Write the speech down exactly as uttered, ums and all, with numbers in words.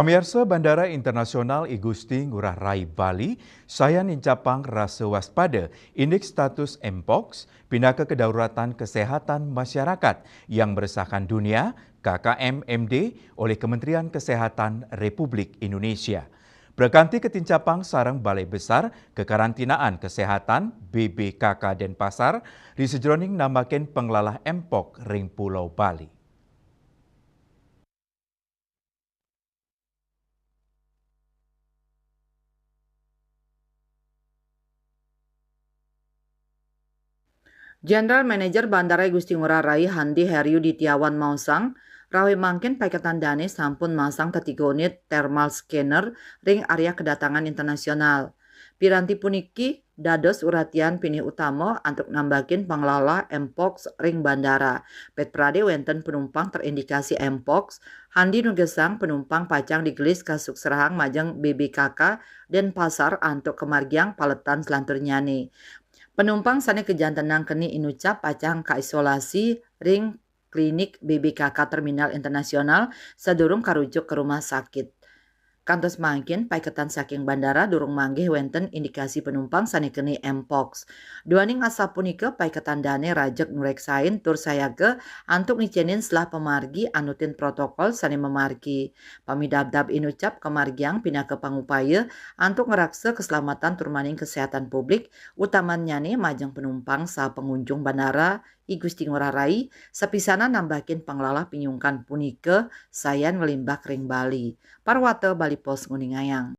Pamiarsa, Bandara Internasional I Gusti Ngurah Rai Bali sayan nincapang rasa waspada indik status Mpox pinaka kedaruratan kesehatan masyarakat yang meresahkan dunia, K K M M D, oleh Kementerian Kesehatan Republik Indonesia. Prakanti katincapang sareng Balai Besar Kekarantinaan Kesehatan, B B K K, Denpasar ri sajeroning nambakin panglalah Mpox ring Pulau Bali. General Manager Bandara I Gusti Ngurah Rai, Handi Heryuditiawan, maosang, rauh mangkin paiketan dane sampun masang tetiga unit thermal scanner ring area kedatangan internasional. Piranti puniki dados uratian pinih utama antuk nambakin panglalah Mpox ring bandara. Pet prade wenten penumpang terindikasi Mpox, Handi nugesang penumpang pacang digelis kasukserahang majeng B B K K Denpasar antuk kamargiang paletan selanturnyane. Penumpang sane kajantenang keni inucap pacang kaisolasi ring klinik B B K K Terminal Internasional sadurung karujuk ka rumah sakit. Kantos mangkin, paiketan saking bandara durung manggih wenten indikasi penumpang sane keni Mpox. Duaning asapunika, paiketan dane rajeg nureksain tur sayaga antuk nicenin selah pamargi anutin protokol sane mamargi. Pamidabdab inucap kamargiang pinaka pangupaya antuk ngraksa keselamatan tur maning kesehatan publik, utamannyane majeng penumpang saha pangunjung bandara I Gusti Ngurah Rai, sapisanan nambakin panglalah pinyungkan punika sayan nglimbak ring Bali. Parwata Bali Post nguningayang.